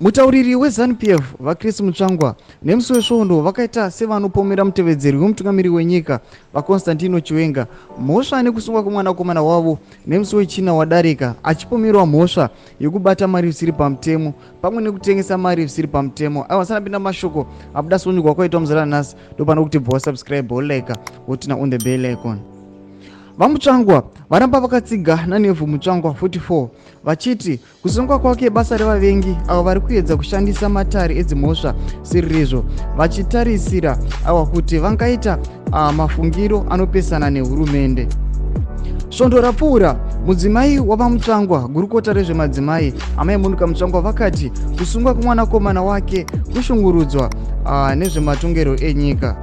Mutauriri weZanu-PF VaChris Mutsvangwa nemusi weSvondo vakaita sevanopomera mutevedzeri wemutungamiri wenyika VaConstantino Chiwenga mhosva nekusungwa kwemwanakomana wavo nemusi weChina wadarika achipomerwa mhosva yekubata mari zvisiri pamutemo pamwe nekutengesa mari zvisiri pamutemo. Aiwa, sanapinda mashoko abuda sonyugwa kwaitwa muzara nhasi, ndopano kuti bva wasubscribe, wolike, woturn on the bell icon. VaMutsvangwa varamba vakatsiga naNeville Mutsvangwa 44 vachiti kusungwa kwake basa revavengi avo vari kuedza kushandisa matare edzimhosva siririzvo vachitarisira ava kuti vangaita mafungiro anopesana nehurumende. Svondo rapfuura, mudzimai wavaMutsvangwa, gurukota rezvemadzimai Amai Monica Mutsvangwa, vakati kusungwa kwemwanakomana wake kushungurudzwa nezvematongero enyika.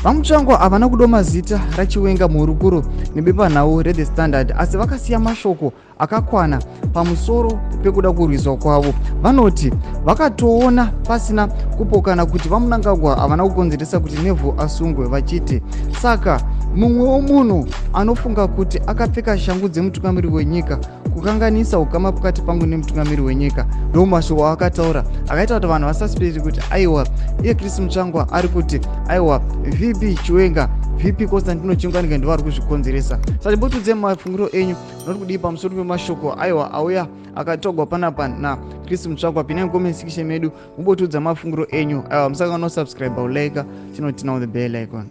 VaMutsvangwa havana kudoma zita raChiwenga muhurukuro nebepanhau reThe Standard, asi vakasiya mashoko akakwana pamusoro pekuda kurwiswa kwavo. Vanoti vakatoona pasina kupokana kuti VaMnangagwa havana kukonzeresa kuti Neville asungwe, vachiti saka mumwewo munhu anofunga kuti akapfeka shangu dzemutungamiri wenyika kukanganisa ukama pakati pangu nemutungamiri wenyika. Ndo mashoko akataura akaita kuti vanhu vasuspect kuti aiwa, iye Chris Mutsvangwa ari kuti aiwa, VP Chiwenga, VP Constantino Chiwenga ndo vari kuzvikonzeresa. Saka timbotiudzei mafungiro enyu, noti kudii pamusoro pemashoko aiwa auya akatogwa panapa naChris Mutsvangwa? Pinai comment section medu mumbotiudza mafungiro enyu. Aiwa, musakanganwa subscribe, ulike, chinoturn on the bell icon.